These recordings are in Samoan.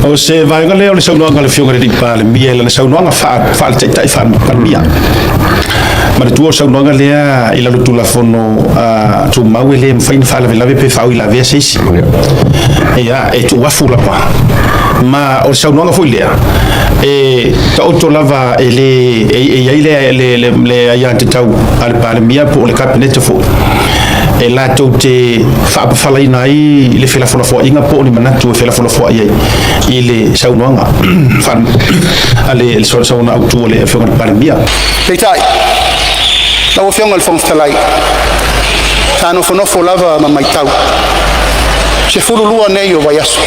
O se vaega lea o le saunoaga a le Afioga i le Palemia i lana saunoaga faale-taitai faale-Palemia. Manatua o le saunoaga lea i lalo o Tulafono Tumau e le mafai ona faalavelave pe faauilavea se isi. Ia, e tuuafu lava. Ma o le saunoaga foi lea, e taoto lava e le e i ai le aiatatau a le Palemia po o le Kapeneta foi e latou te faapafalaina ai le felafolafoaiga po o ni manatu e felafolafoai ai i le saunoaga a le saunoaga autu a le Afioga i le Palemia. Peitai, lau Afioga i le Fofoga Fetalai, sa nofonofo lava ma matau, 12 nei o vaiaso,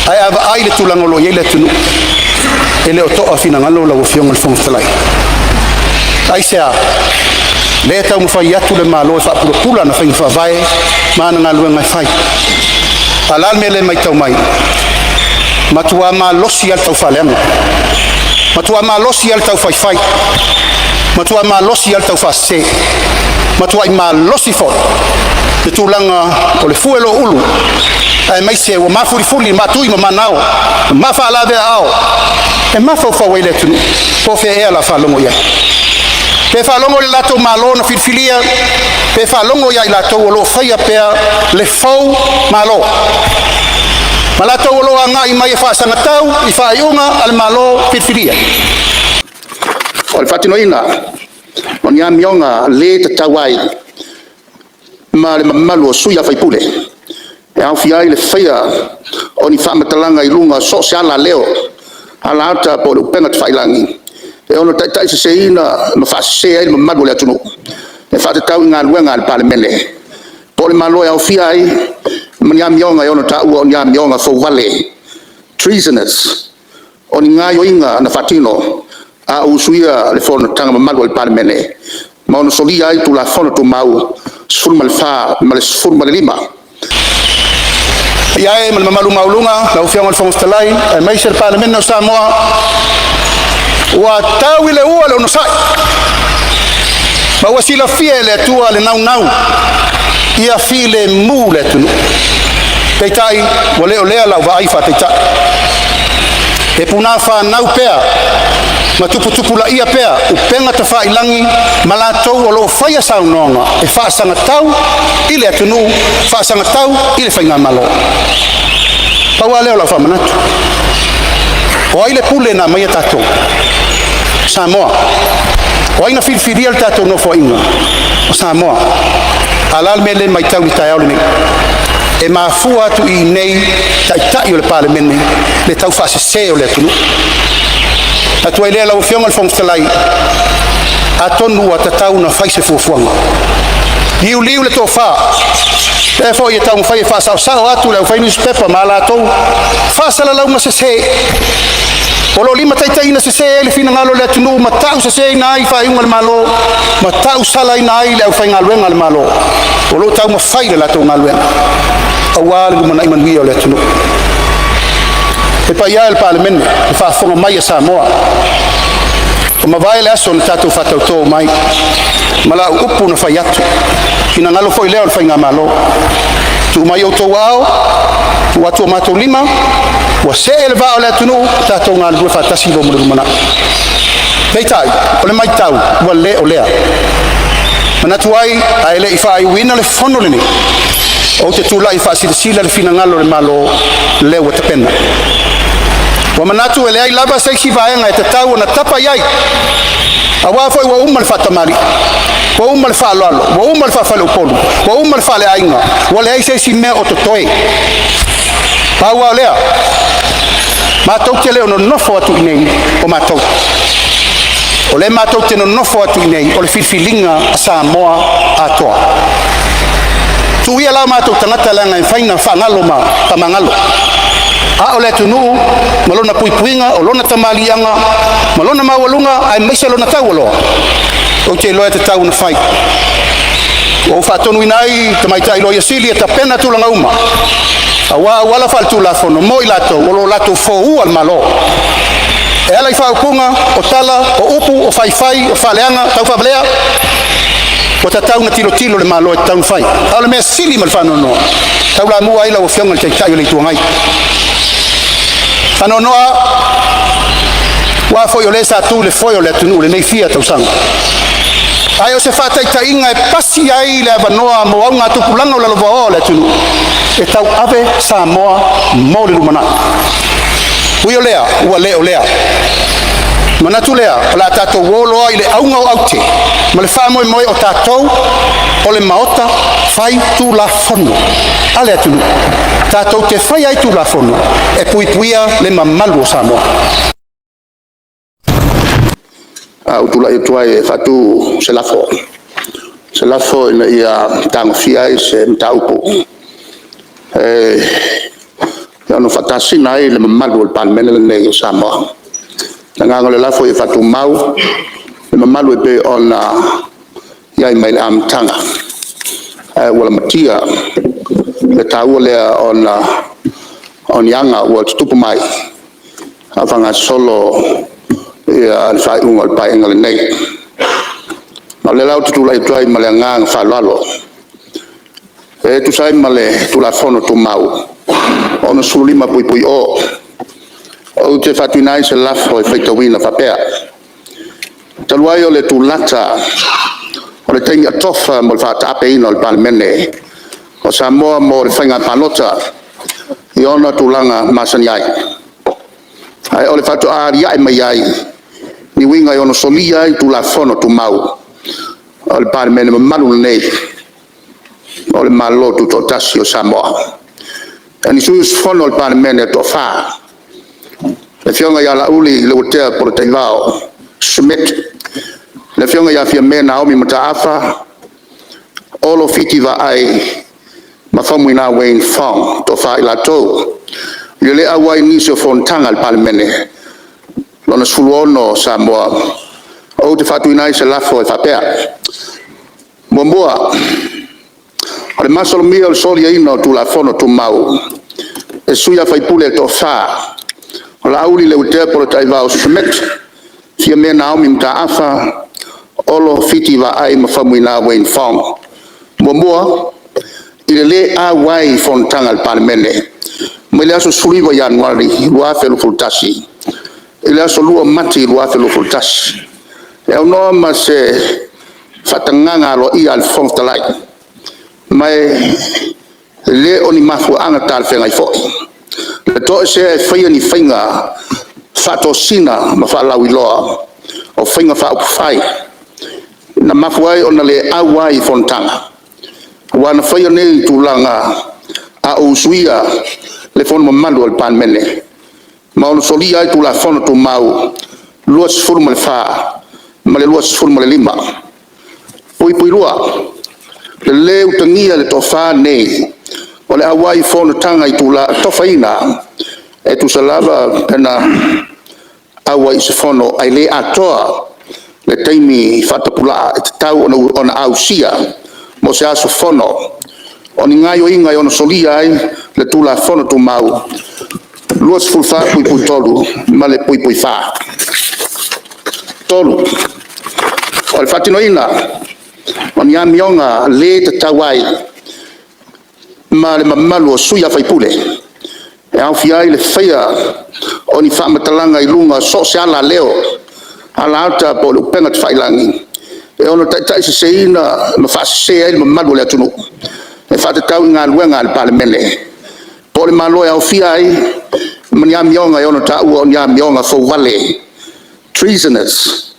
ae a vaai i le tulaga o lo o i ai le atunuu, e le o toa finagalo lau Afioga i le Fofoga Fetalai. Aisea? Lea e taumafai atu le Malo e faapulapula ana faiga faavae ma ana galuega e fai. A o le a le mea lea e matau mai? Matua malosi lava le taufaaleaga, matua malosi lava le taufaifai, matua malosi lava le taufaasese, matuai malosi foi le tulaga o le fuelō-ulu, aemaise ua mafulifuli matuimamanao ma faalaveaao e mafaufau ai le atunuu, po o fea ea o le a faalogo i ai. Pe faalogo i le latou Malo na filifilia, pe faalogo ia i latou o lo o faia pea le foumalo, ma latou o lo o agai mai e faasagatau i faaiuga a le Malo filifilia. O le faatinoina o ni amioga le tatau ai ma le mamalu o sui faipule, e aofia ai le faia o ni faamatalaga i luga o so o se alaleo, alaata po o le upega tafailagi e ono taitaiseseina ma faasese ai le mamalu o le atunuu, e faatatau i galuega a le Palemene po o le Malo e aofia ai ma ni amioga e ono taua o ni amioga fouvale, treasonous. O ni gaoioiga na faatino a o usuia le Fonotaga mamalu a le Palemene, ma ono solia ai Tulafono Tumau 14 ma le 15. Le paia e ma le mamalu maualuga lau Afioga i le Fofoga Fetalai aemaise le Palemene o Samoa, ua tau i le ua le onosai ma ua silafia e le Atua le naunau ia filemu le atunuu. Peitai, ua le o lea lau vaai faataitai, e punāfanau pea ma tuputupulaia pea upega tafailagi ma latou o lo o faia saunoaga e faasagatau i le atunuu, faasagatau i le faigamalo. Pau lava lea o lau faamanatu, o ai le pule na aumaia tatou? O Samoa. O ai na filifilia le tatou Nofoaiga? O Samoa. A o le a le mea lea e matau i le taeao lenei? E mafua atu i inei Taitai o le Palemene le taufaasese o le atunuu. Ona manatu ai lea lau Afioga i le Fofoga Fetalai, atonu ua tatau ona fai se fuafuaga, liuliu le tofa, o lea foi e taumafai e faasaosao atu le aufai nusipepa ma a latou faasalalauga sese o lo o limataitaiina sese ai le finagalo o le atunuu ma tauseseina ai faaiuga a le Malo ma tausalaina ai le aufaigaluega a le Malo o lo o taumafai le latou galuega aua le lumanai manuia o le atunuu. Le paia e o le Palemene, le faafofoga mai a Samoa, ua mavae le aso na tatou faatauto mai ma lau upu na fai atu, finagalo foi lea o le faigamalo, tuu mai outou aao, tuu atu o matou lima, ua see le vaa o le atunuu, tatou galulue faatasi mo le lumanai. Peitai, o le matau, ua le o lea. Manatu ai ae le i faaiuina le fono lenei, ou te tulai e faasilasila le finagalo o le Malo lea ua tapena. Ua manatu e leai lava se isi vaega e tatau ona tapa i ai, aua foi ua uma le faatamalii, ua uma le faaaloalo, ua uma le faafaleupolu, ua uma le faaleaiga, ua leai se isi mea o totoe. Pau lava o lea, matou te le o nonofo atu i inei o matou. O le matou te nonofo atu i inei, o le filifiliga a Samoa atoa. Tuu ia la o matou tagata leaga e mafai ona faagalo ma faamagalo, a o le atunuu ma lona puipuiga, o lona tamaliiaga ma lona maualuga aemaise lona taualoa, ou te iloa e tatau ona fai. Ua ou faatonuina ai le Tamaitai Loia Sili e tapena tulaga uma aua auala faaletulafono mo i latou o lo o latou foua le Malo e ala i faaupuga, o tala, o upu, o faifai, o faaleaga, taufaavalea. Ua tatau ona tilotilo le Malo e tatau ona fai. A o le mea sili ma le faanoanoa, e taulamua ai lau Afioga i le Taitai o le Itu Agai. Faanoanoa aua foi o le sa tu i le foe o le atunuu i lenei fia tausaga. Ae o se faataitaiga e pasi ai le avanoa mo augatupulaga o lalovaoa o le atunuu e tauave Samoa mo le lumanai. Ui o lea, ua le o lea. Manatu lea o le a tatou o loa i le auga o aute ma le faamoemoe o tatou o le Maota Faitulafono a le atunuu, tatou te faia ai Tulafono e puipuia le mamalu o Samoa. A ou tulai atu ai e faatu se lafo, Se lafo ina ia tagofia ai se mataupu e ono faatasina ai le mamalu o le Palemene lenei o Samoa. O le agaga o le lafo, Ia faatumau le mamalu e pei ona i ai mai le amataga, ae ua lamatia le taua lea ona o ni aga ua tutupu mai, a o faagasolo le faaiuga o le Paeaiga lenei. Ma o lea la ou te tulai atu ai ma le agaga faaaloalo e tusa ai ma le Tulafono Tumau 65(0), ou te faatuina ai se lafo e faitauina faapea; Talu ai o le tulata o le taimi atofa mo le faataapeina o le Palemene o Samoa mo le faiga palota i ona tulaga masani ai, ae o le faatoa alia'e mai ai ni uiga e ono solia ai Tulafono Tumau o le Palemene mamalu lenei o le Malo Tutoatasi o Samoa, e ni sui usufono o le Palemene e toa-fa, le Afioga ia Laauli Leuatea Polataivao Schmidt, le Afioga ia Fiame Naomi Mataafa, Olo Fiti Vaai ma Faumuina Wayne Fong, e toa-fa i latou. I le le auai i nisi o Fonotaga a le Palemene Lona XVI o Samoa, ou te faatuina ai se lafo e faapea; Muamua, o le masalomia o le soliaina o Tulafono Tumau e sui usufono e toa-fa, o Laauli Leuatea Polataivao Schmidt, Fiame Naomi Mataafa, Olo Fiti Vaai ma Faumuina Wayne Fong. Muamua, i le lē auai i fonotaga a le Palemene mai le aso 19 Ianuari 2021 i le aso 2 o Mati 2021, e aunoa ma se faatagaga aloaia a le Fofoga Fetalai, ma e le o ni mafuaaga talafeagai foi, le toesea e faia ni faiga faatosina ma faalauiloa o Faiga Faaupufai, na mafua ai ona le auai i fonotaga, aua na faia nei tulaga a o usuia le Fono mamalu a le Palemene, ma ono solia ai Tulafono Tumau 24 ma le 25. (2). Le lē utagia e le toa-fa nei o le auai i fonotaga i itula atofaina, e tusa lava pe na auai i se fono ae le atoa le taimi faatapulaa e tatau ona ausia mo se aso fono, o ni gaoioiga e ono solia ai le Tulafono Tumau 24(3) ma le (4). 3. O le faatinoina o ni amioga le tatau ai ma le mamalu o sui usufono, e aofia ai le faia o ni faamatalaga i luga o so o se alaleo, alaata po o le upega tafailagi e ono taitaiseseina ma faasese ai le mamalu o le atunuu, e faatatau i galuega a le Palemene, po o le Malo e aofia ai ma ni amioga e ono taua o ni amioga fouvale, treasonous.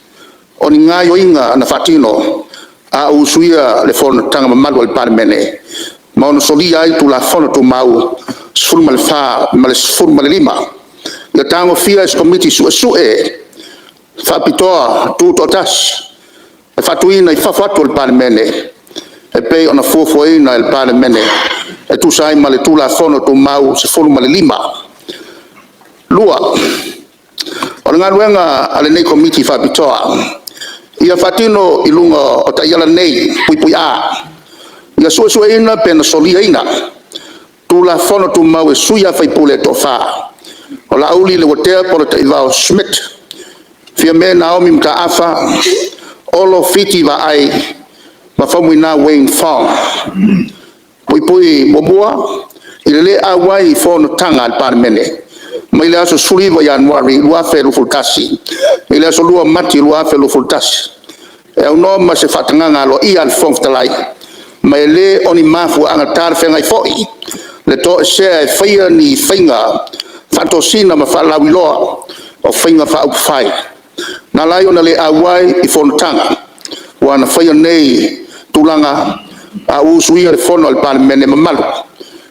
O ni gaoioiga na faatino a o usuia le Fonotaga mamalu a le Palemene, ma ono solia ai Tulafono Tumau 14 ma le 15. Ia tagofia e se Komiti Suesue Faapitoa Tutoatasi, e faatuina i fafo atu o le Palemene, e pei ona fuafuaina e le Palemene e tusa ai ma le Tulafono Tumau 15. 2. O le galuega a lenei Komiti Faapitoa, ia faatino i luga o taiala nei: (A). Ia suesueina pe na soliaina Tulafono Tumau e sui usufono e toa-fa, o Laauli Leuatea Polataivao Schmidt, Fiame Naomi Mataafa, Olo Fiti Vaai ma Faumuina Wayne Fong. (1). I le le auai i fonotaga a le Palemene mai le aso 19 Ianuari 2021 i le aso 2 Mati 2021, e aunoa ma se faatagaga aloaia a le Fofoga Fetalai, ma e le o ni mafuaaga talafeagai foi le toesea e faia ni faiga faatosina ma faalauiloa o Faiga Faaupufai, na ala ai ona le auai i Fonotaga, aua na faia nei tulaga a o usuia le Fono a le Palemene mamalu,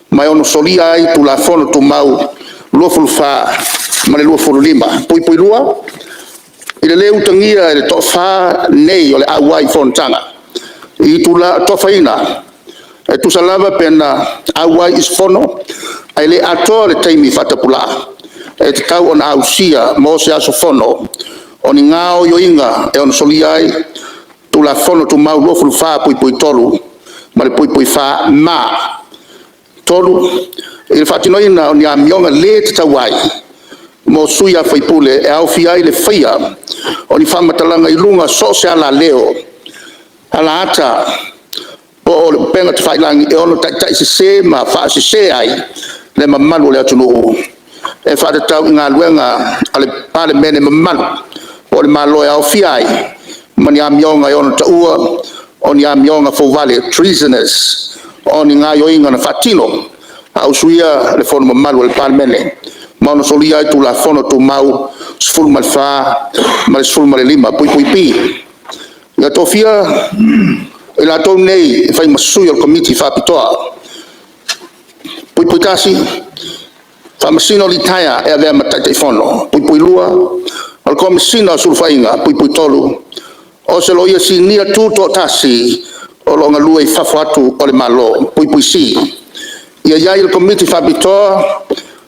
ma e ono solia ai Tulafono Tumau 24 ma le 25. (2). I le lē utagia e le toa-fa nei o le auai i Fonotaga i itula atofaina, e tusa lava pe na auai i isi fono, ae le atoa le taimi faatapulaa e tatau ona ausia mo se aso fono, o ni gaoioiga e ono solia ai Tulafono Tumau 24(3) ma le (4), ma. 3. I le faatinoina o ni amioga le tatau ai mo sui usufono e aofia ai le faia o ni faamatalaga i luga o so o se alaleo, alaata po o upega tafailagi e ono taitaisese ma faasese ai le mamalu o le atunuu, e faatatau i galuega a le Palemene mamalu po o le Malo e aofia ai ma ni amioga e ono taua o ni amioga fouvale, treasonous, o ni gaoioiga na faatino a o usuia le Fono mamalu a le Palemene, ma ono solia ai Tulafono Tumau 14 ma le 15(b). Ia tofia i latou nei e fai ma sui o le Komiti Faapitoa: (1) Faamasino litaea e avea ma Taitaifono. (2) O le Komesina o Sulufaiga. (3) O se Loia Sinia Tutoatasi o lo o galue i fafo atu o le Malo. (C). Ia i ai i le Komiti Faapitoa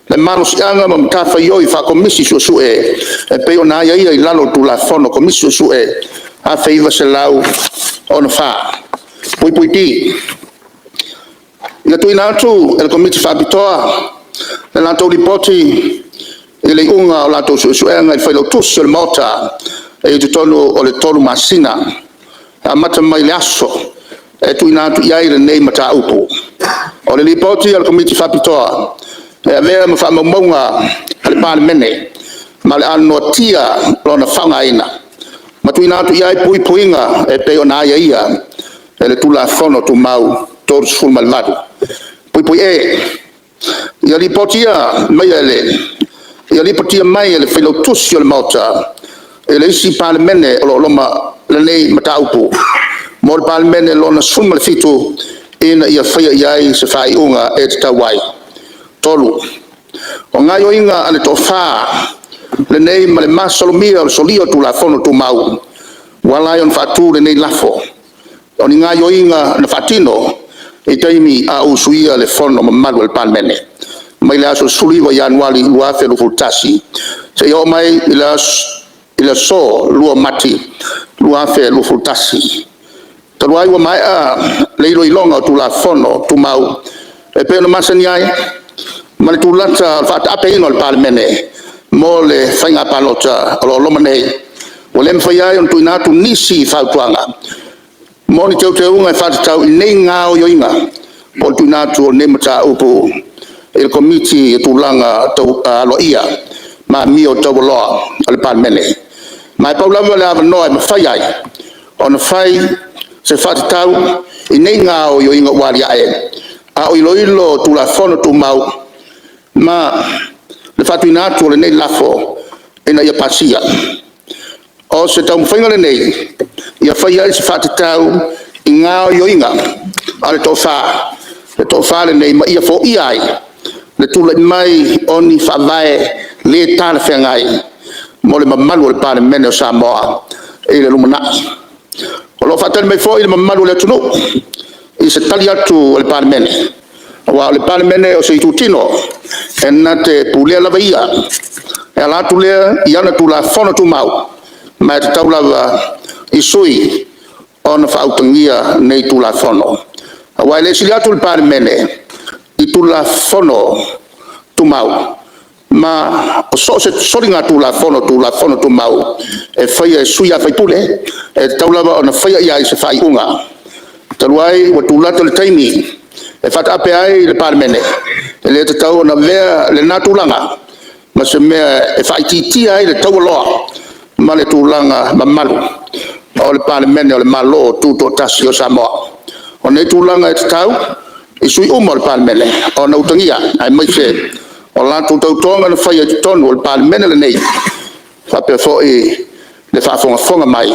le malosiaga ma matafaioi faa-Komisi Suesue e pei ona aiaia i lalo o le Tulafono o Komisi Suesue 1964. (D). Ia tuuina atu e le Komiti Faapitoa le latou lipoti i le iuga o latou suesuega i le Failautusi o le Maota i totonu o le 3 masina, e amata mai le aso e tuuina atu i ai lenei mataupu. O le lipoti a le Komiti Faapitoa e avea ma faamaumauga a le Palemene, ma o le a noatia lona faaaogaina, ma tuuina atu i ai puipuiga e pei ona aiaia e le Tulafono Tumau 38. E. Ia lipotia mai e le Failautusi o le Maota i le isi Palemene o lo o loma lenei mataupu, mo le Palemene Lona XVII, ina ia faia i ai se faaiuga e tatau ai. 3. O gaoioiga a le toa-fa lenei ma le masalomia o le solia o Tulafono Tumau, ua ala ai ona faatu lenei lafo, o ni gaoioiga na faatino i taimi a o usuia le Fono mamalu a le Palemene, mai le aso 19 Ianuari 2021 seia oo mai i le aso 2 Mati 2021. Talu ai ua maea le iloiloga o Tulafono Tumau e pei ona masani ai, ma le tulata o le faataapeina o le Palemene mo le faiga palota o lo o loma nei, ua le mafai ai ona tuuina atu nisi fautuaga mo ni teuteuga e faatatau i nei gaoioiga, po o le tuuina atu o lenei mataupu i le Komiti o Tulaga Aloaia ma Amio Taualoa a le Palemene. Ma e pau lava le avanoa e mafai ai ona fai se faatatau i nei gaoioiga ua alia'e, a o iloilo Tulafono Tumau ma le faatuina atu o lenei lafo ina ia pasia. O se taumafaiga lenei ia faia ai se faatatau i gaoioiga a le toa-fa lenei, ma ia foia ai le tulai mai o ni faavae le talafeagai mo le mamalu o le Palemene o Samoa i le lumanai. O lo o faatali mai foi le mamalu o le atunuu i se tali atu a le Palemene, aua o le Palemene o se itutino e na te pulea lava ia, e ala atu lea i ana Tulafono Tumau, ma e tatau lava i sui usufono ona faautagia nei Tulafono. Aua e le sili atu le Palemene i Tulafono Tumau, ma o so o se soligatulafono o Tulafono Tumau e faia e sui usufono, e tatau lava ona faia i ai se faaiuga. Talu ai ua tulata le taimi e faataape ai le Palemene, e le tatau ona avea lena tulaga ma se mea e faaitiitia ai le taualoa ma le tulaga mamalu o le Palemene o le Malo Tutoatasi o Samoa. O nei tulaga e tatau i sui usufono uma o le Palemene ona utagia, aemaise o latou tautoga na faia i totonu o le Palemene lenei, faapea foi le faafogafoga mai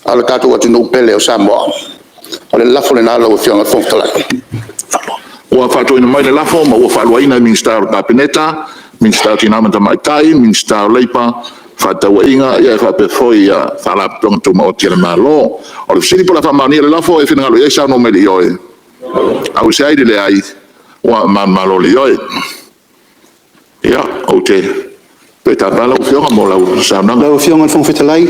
a lo tatou atunuu pele o Samoa. O le lafo lena lau Afioga i le Fofoga Fetalai. Ua faatuina mai le lafo ma ua faaluaina e Minisita o le Kapeneta, Minisita o Tina ma Tamaitai, Minisita o Leipa, Fefaatauaiga e faapea foi Faalapotopotoga Tumaoti a le Malo. O le fesili po o le a faamaonia le lafo, e finagalo i ai saunoa mai i le ioe. Auseai i le leai, ua manumalo le ioe. Ia, ou te toe tapa lau Afioga mo lau saunoaga. Lau Afioga i le Fofoga Fetalai,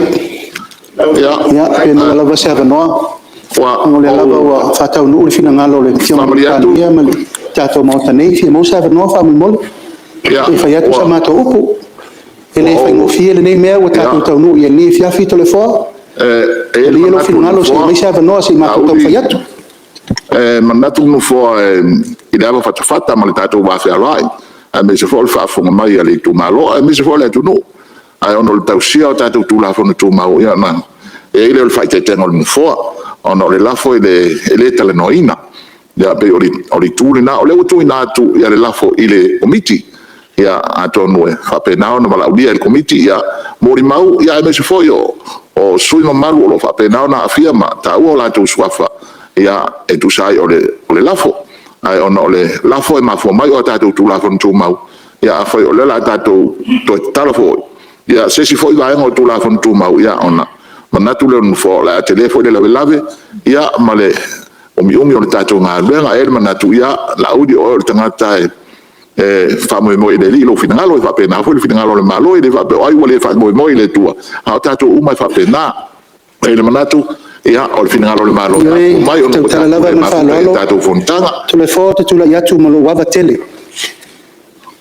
ia, pe maua lava se avanoa, ona o lea lava ua faataunuu le finagalo o le Afioga i le Palemia ma le tatou Maota nei. E fia maua se avanoa faamolemole, se i fai atu sa matou upu. E le faigofie lenei mea ua tatou taunuu i ai i lenei afiafi Toleafoa. Malie lou finagalo se i aumai se avanoa se i matou taumafai atu. E manatu le Nofoa i le ava fatafata ma le tatou vafealoai, aemaise foi o le faafofoga mai a le itumalo, aemaise foi o le atunuu. Ae ona o le tausia o tatou Tulafono Tumau, ona i ai lea o le faaeteetega o le Nofoa, ona o le lafo e le talanoaina. E pei o le itu lena. O lea ua tuuina atu le lafo i le Komiti, atonu e faapena ona valaaulia e le Komiti molimau aemaise foi o sui usufono mamalu o lo o faapena ona aafia ma taua o latou suafa e tusa ai o le lafo. Ae ona o le lafo e mafua mai o tatou Tulafono Tumau, afai o lea o le a tatou toe tatala foi se isi foi vaega o le Tulafono Tumau, ona manatu lea o le Nofoa, o le a tele foi le lavelave ma le umiumi o le tatou galuega. E i ai le manatu, Laauli o oe o le tagata e faamoemoe i le Alii lou finagalo, e faapena foi le finagalo o le Malo. E le faapea o ai ua le faamoemoe i le Atua, a o tatou uma e faapena. E i ai le manatu, o le finagalo o le Malo e mafua mai Ioe, ona e ua tautala tatou lava le ma le mafuta i le faaaloalo. tatou Fonotaga. Toleafoa ou te tulai atu ma lou ava tele.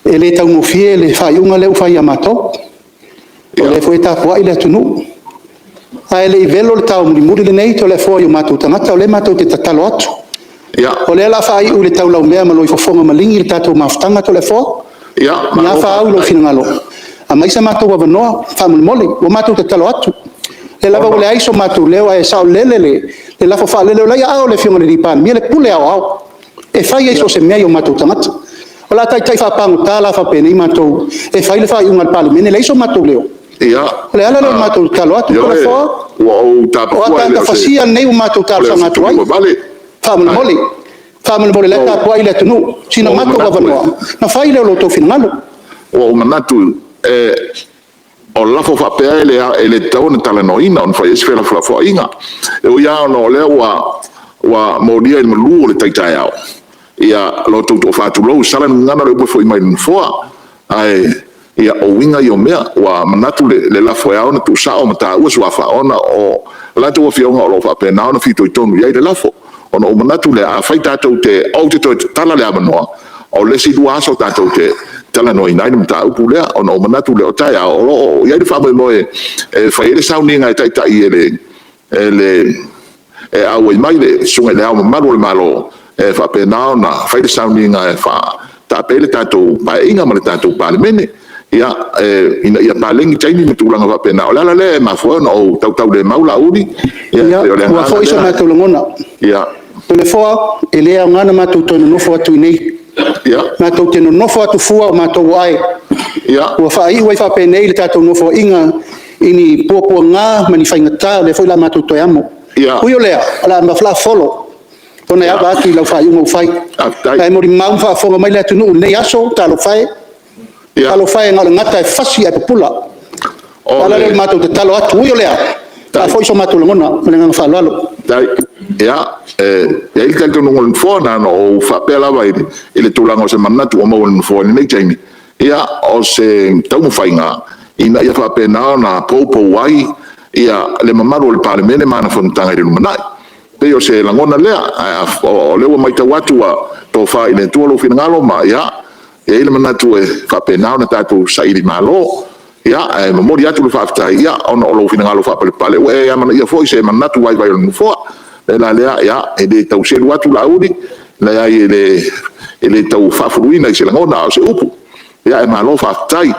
E le taugofie le faaiuga lea ua fai ia matou, o lea foi e tapuai le atunuu. Ae le i velo le tao mulimuli lenei Toleafoa i o matou tagata, o lea matou te tatalo atu. O lea o le a faaiu i le taulaumea ma loifofoga maligi le tatou mafutaga Toleafoa. Ni a fa au i lou finagalo, aumai so matou avanoa faamolemole, ua matou tatalo atu. O lea lava ua leai so matou leo, ae saolele le lafo faalele, o la e i aao o le Afioga i le Palemia le pule aoao e fai ai so o se mea i o matou tagata. O le a taitai faapagota la faapenei matou e fai le faaiuga a le Palemene, leai so matou leo? O le ala lea o le matou tatalo atu Toleafoa, Ua ou o tapafua, e le ataata o se fasia nei ua matou talosaga atu ai. Faamolemole, faamolemole o la e tapuai le atunuu, sina matou avanoa ona fai lea o lo outou finagalo. Ua ou manatu, o lafo faapea e le tatau ona talanoaina ona fai ai se felafolafoaiga. E ui lava ona o lea ua molia i le malu o le tai taeao lo outou toafa, tulou, sala le gagana o le upu e foi mai i le Nofoa. Ae o uiga ia o mea, ua manatu le lafo e ao ona tuusao ma taua suafa ona o latou afioga o lo o faapena ona fitoitonu i ai le lafo. Ona ou manatu lea, afai tatou te… ou te toe tatala le avanoa, o le isi 2 aso tatou te talanoaina ai le mataupu lea. Ona ou manatu lea, o taeao o lo o i ai le faamoemoe e fai ai le sauniga e taitai e auai mai le Susuga i Le Ao Mamalu o le Malo e faapena ona fai le sauniga e faataape ai le tatou Paeaiga ma le tatou Palemene, ina ia paleni taimi ma tulaga faapena. O le ala lea e mafua ai ona ou tautaulemau Laauli, Ia, e pei o le ua agaga foi so lea. matou lagona. Toleafoa, e le aoga ona matou toe nonofo atu i inei, matou te nonofo atu fua o matou o aiga. Ua faaiu ai faapenei le tatou Nofoaiga i ni puapuaga ma ni faigata, o lea foi o le a matou toe amo. Ui o lea, o le a folo, ona e ava atu i lau faaiuga ua fai. Ae molimau ma faafofoga mai le atunuu i lenei aso, talofa e, talofa e na o le gata e fasi ae pupula. O le ala lea o le matou tatalo atu, ui o lea, o le a foi so matou lagona. Ma le agaga faaaloalo. E i ai le talitonuga o le Nofoa, na ona ou faapea lava i le tulaga o se manatu ua maua e le Nofoa i lenei taimi, o se taumafaiga ina ia faapena ona poupou ai le mamalu o le Palemene ma ana Fonotaga i le lumanai. E pei o se lagona lea, ae o lea ua matau atu ua tofa i le Atua lou finagalo, ma e i ai le manatu e faapena ona tatou sailimalo. Ae momoli atu le faafetai ona o lou finagalo faapalepale, ua e amanaia foi se manatu vaivai o le Nofoa. O le mea la lea, e le tau selu atu Laauli, leai e le tau faafuluina i se lagona a o se upu. Ae malo faafetai.